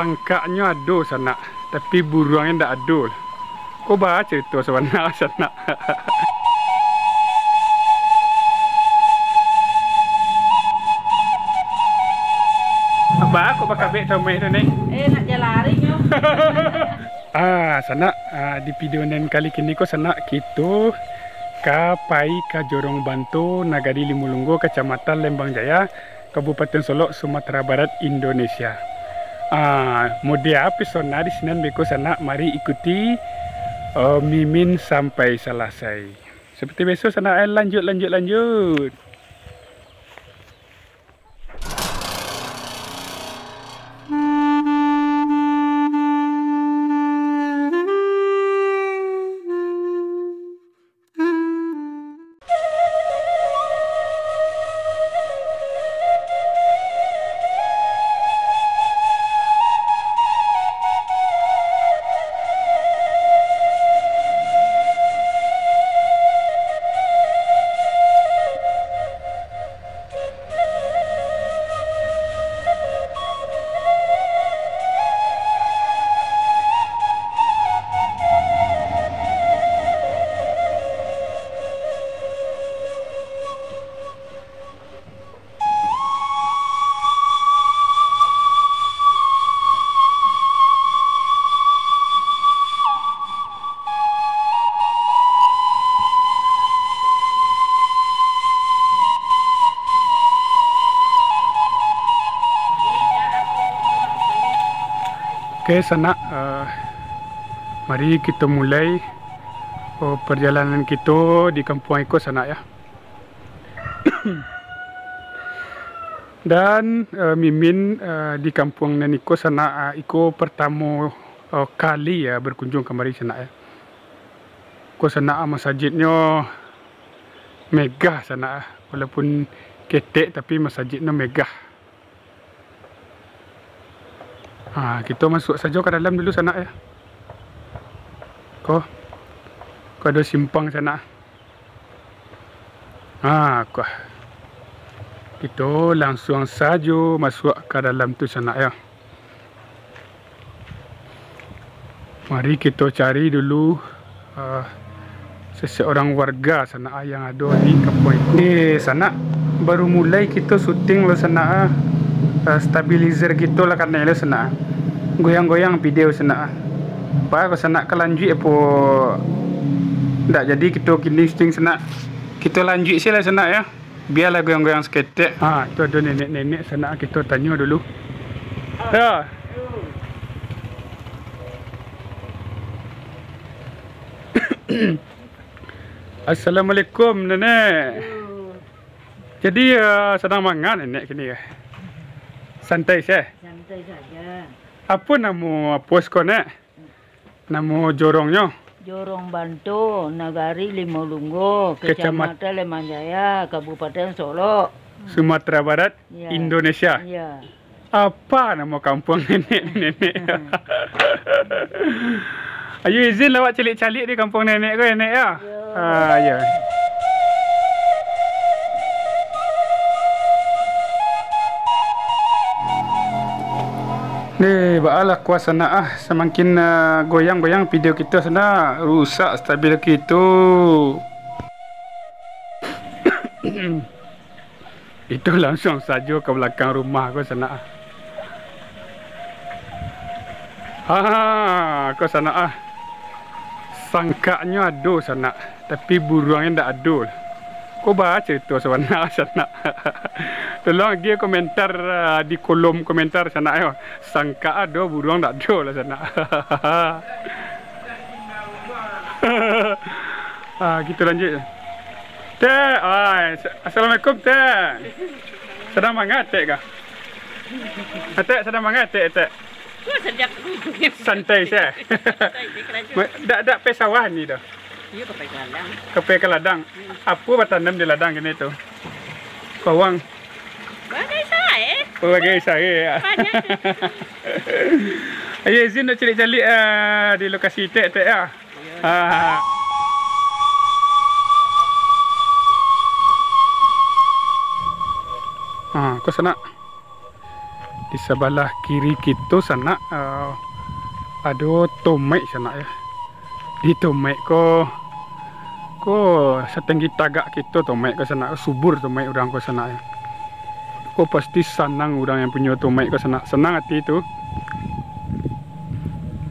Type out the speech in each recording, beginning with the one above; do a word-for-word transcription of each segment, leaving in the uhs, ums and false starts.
Sangkaknyo ado, sanak, tapi buruangnyo ndak ado. Ko baa carito sabana, sanak? Baa kok bakabek tu, Mek, tu, ni? Eh, nak jalari nyo. Ah, sanak, ah, di video nan kali kini ko, sanak, kito ka pai ka Jorong Banto, Nagari Limo Lunggo, Kacamatan Lembang Jaya, Kabupaten Solok, Sumatera Barat, Indonesia. Ah, mode apo pesona di sinan beko, sanak, mari ikuti, eh, Mimin sampai salasai. Seperti biaso, sanak, eh, lanjut, lanjut, lanjut. Oke, sanak, eh, mari kito mulai, oh, parjalanan kito di kampuang iko, sanak, ya. Dan, eh, Mimin, eh, di kampuang nan iko, sanak, eh, iko partamo, eh, kali, ya, berkunjung kamari, sanak, ya. Ko, sanak, ah, masajidnyo megah, sanak, ah. Walaupun ketek, tapi masajidnyo megah. Ha, kito masuak sajo ka dalam dulu, sanak, ya. Ko, ko ado simpang, sanak. Ha, ko. Kito langsuang sajo masuak ka dalam tu, sanak, ya. Mari kito cari dulu, ah, seseorang warga, sanak, ah, yang ado di kampuang iko. Eh, sanak, baru mulai kito syuting lo, sanak, ah. Ah, stabilizer kito lah kanai lo, sanak. Goyang-goyang video, sanak, ah. Baa ko, sanak, ka lanjuik apo ndak jadi kito kini syuting, sanak? Kito lanjuik se lah, sanak, ya. Bialah goyang-goyang saketek. Ha, tu ado nenek-nenek, sanak, kito tanyo dulu. Ya. Assalamualaikum, Nenek. Jadi, eh, sadang manga Nenek kini? Santai se? Santai saja. Apo namo pos ko, Nek? Namo jorongnyo? Jorong Banto, Nagari Limo Lunggo, Kecamat- Kecamatan Lembang Jaya, Kabupaten Solok. Sumatera Barat, Ya. Indonesia. Ya. Apa namo kampuang nenek, nenek? Ayo izin lah awak caliak-caliak di kampuang nenek ko, Nek, ya? Ya. Ah, ya. Deh, baalah kuasa nak ah, samakin, ah, goyang-goyang video kito, sanak, rusak stabil kito. Itu langsuang sajo ka balakang rumah ko, sanak ah. Ha, ko sanak ah. Sangkaknyo ado, sanak, tapi buruangnyo ndak ado. Ko baa carito sabana, sanak? Tolong agiah komentar, ah, di kolom komentar, sanak yo. Sangkak ado, buruang ndak ado lah, sanak. Ah, kito lanjuik. Tek, ai, sa-, assalamualaikum, Tek. Sadang manga Tek kah? Ah, Tek, sadang manga Tek, Tek? Wah, sadap. Santai se. Santai se, karajo. Ma-, dak, dak pai sawah ni doh. Iyo, ka pai ka ladang. Ka pai ka ladang. Hmm. Apo batanam di ladang kini tu? Bawang. Bagai sae. Oh, bagai sae, ya. Banyak. Ayo izin nak caliak-caliak, ah, di lokasi Tek, Tek, ya. Iyo. Ah. Ah, ko sanak. Di sabalah kiri kito sanak, eh, ado tomek sanak yo. Di tomek ko, ko satinggi tagak kito tomek ko sanak, subur tomek urang ko sanak yo. Ko pasti sanang urang yang punyo tomek ko sanak, sanang ati tu.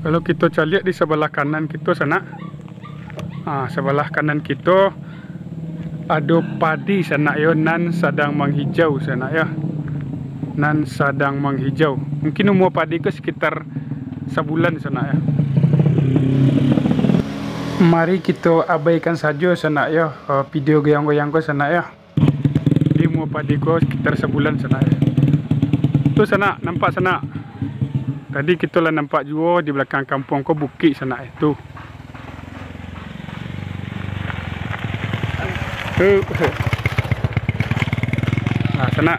Kalau kito caliak di sabalah kanan kito sanak, ha, sabalah kanan kito ado padi sanak yo, nan sadang manghijau sanak yo, nan sadang manghijau. Mungkin umua padi ko sekitar sabulan sanak yo. Mari kito abaikan sajo sanak yo, eh, video goyang-goyang ko sanak yo. Di umua padi ko sekitar sabulan sanak. Tu sanak, nampak sanak. Tadi kito lah nampak juo di balakang kampuang ko bukik sanak eh. Tu. Tu. Nah, sanak.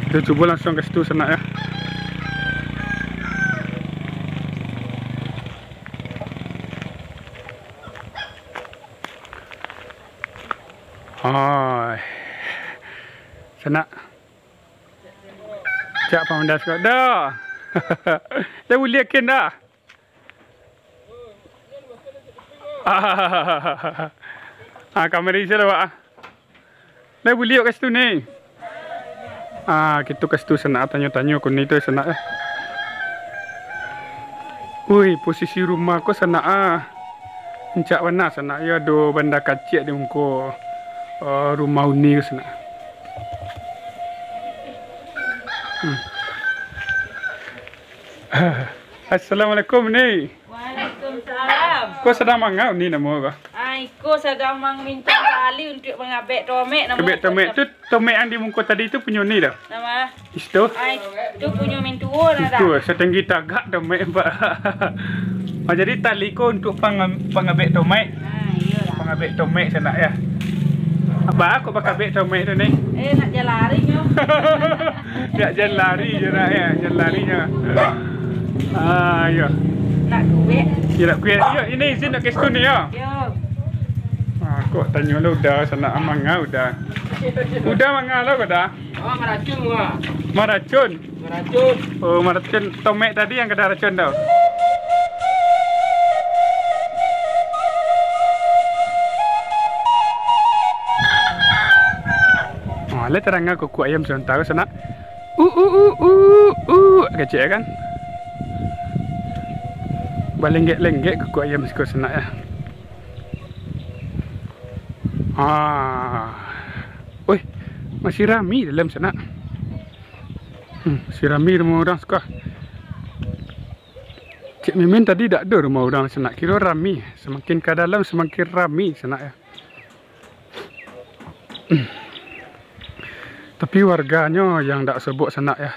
Kito cubo langsuang ka situ sanak yo. Hai. Sanak. Cak pamandas ko. Dah. Dah buliah kin dah. Ah, kamera isi lah, Pak. Dah buliah ka situ ni. Ah, kito ka situ sanak, tanyo-tanyo ko ni tu sanak eh. Ui, posisi rumah ko sanak ah. Rancak bana sanak yo, ado banda kaciak di muko, eh, rumah uni ko sanak. Hmm. Assalamualaikum ni. Waalaikumsalam. Ko sadang manga ni namo ko? Ah, iko sadang mang-, mintak tali untuak mangabek tomek namo. Kabek tomek tu, tomek yang di muko tadi tu punyo ni dah? Namo? Isto. Ah, itu punyo mintuo dah. Itu satinggi tagak tomek, Pak. Oh, jadi tali ko untuak pangam-, pangabek tomek. Ah, iyolah. Pangabek tomek sanak yo. Abah, kok bakabek tomek tu ni? Eh, nak jalari nyo. Dak jan lari je nak, yo, jan lari je. Ah, yo. Nak kuek. Yo, nak kuek. Yo, ini izin nak ke situ ni, yo. Yo. Ah, kok tanyo lah udah sanak manga udah. Udah manga lah udah. Oh, maracun manga. Maracun. Maracun. Oh, maracun tomek tadi yang kena racun tu. Oh, lah tadanga kukuak ayam sabanta sanak. Uh, uh, uh, uh, uh, kecek kan. Balenggek-lenggek kukuak ayam siko sanak yo. Ah. Oi, masih rami dalam sanak. Hmm, masih rami rumah urang siko. Cek Mimin tadi dak ado rumah urang sanak. Kiro rami, samakin ka dalam samakin rami sanak yo. Tapi warganyo yang dak sobok sanak yo.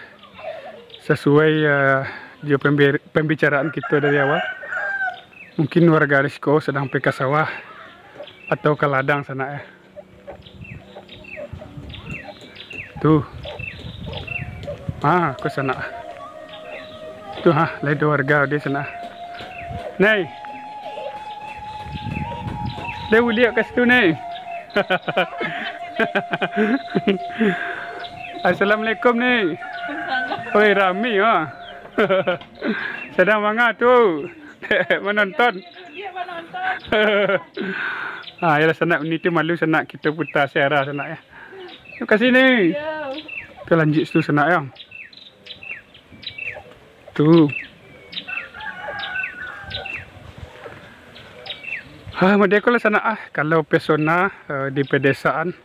Sasuai, eh, jo pembe-, pembicaraan kito dari awal, mungkin warga di siko sadang pai ka sawah atau ka ladang sanak yo. Tu. Ah, ko sanak. Tu ha, lai ado warga di sanak. Nai. Lai buliah ka situ, Nai. Assalamualaikum, Nai. Oi, rami ah. Sadang manga tu? Manonton. Ah, yolah sanak, ni tu malu sanak, kito puta siara sanak yo. Yuk ka sini. Yo. Ka lanjuik situ sanak yo. Tu. Ah, model ko lah sanak ah. Kalau pesona, eh, di pedesaan,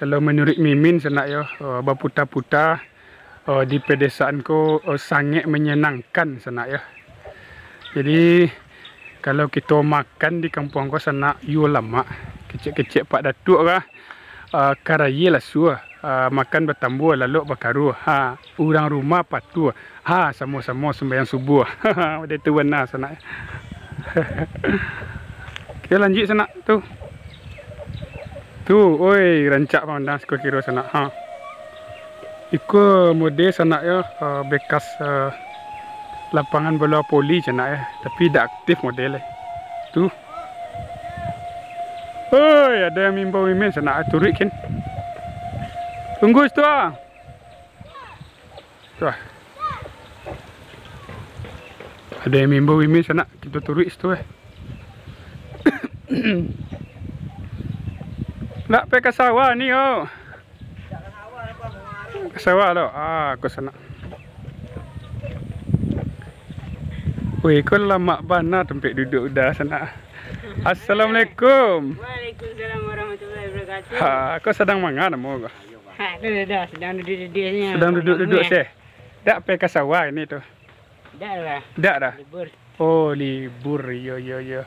kalau manuruik Mimin sanak yo, eh, baputa-puta, eh, di pedesaan ko, eh, sangaik manyanangkan sanak yo. Jadi, kalau kito makan di kampuang ko sanak, iyo lamak. Kecek-kecek Pak Datuak kah, ah, karayie lasua, ah, makan batambua lalok bakarua. Ha, urang rumah patuah. Ha, samo-samo sumbayang subuah. Model tu bana sanak. Kito lanjuik sanak tu. Tu, oi, rancak pamandang siko kiro sanak. Ha. Iko model sanak yo, eh, bekas, eh, lapangan bola voli sanak yo, tapi dak aktif model e. Tu. Oi, ado yang mimbau Mimin sanak, turuik kin. Tunggu situ ah. Tuh. Ado yang mimbau Mimin sanak, kito turuik situ eh. Nak pai ka sawah ni, oh. Ka sawah lo. Ah, ko sanak. Weh, ko lamak bana tampek duduak Uda sanak. Assalamualaikum. Waalaikumsalam warahmatullahi wabarakatuh. Ha, ko sadang manga namo ko? Ha, tu dah, dah, sadang duduak-duduak ni. Sadang duduak-duduak seh. Dak pai ka sawah ni tu? Dak lah. Dak dah? Libur. Oh, libur. Yo, yo, yo.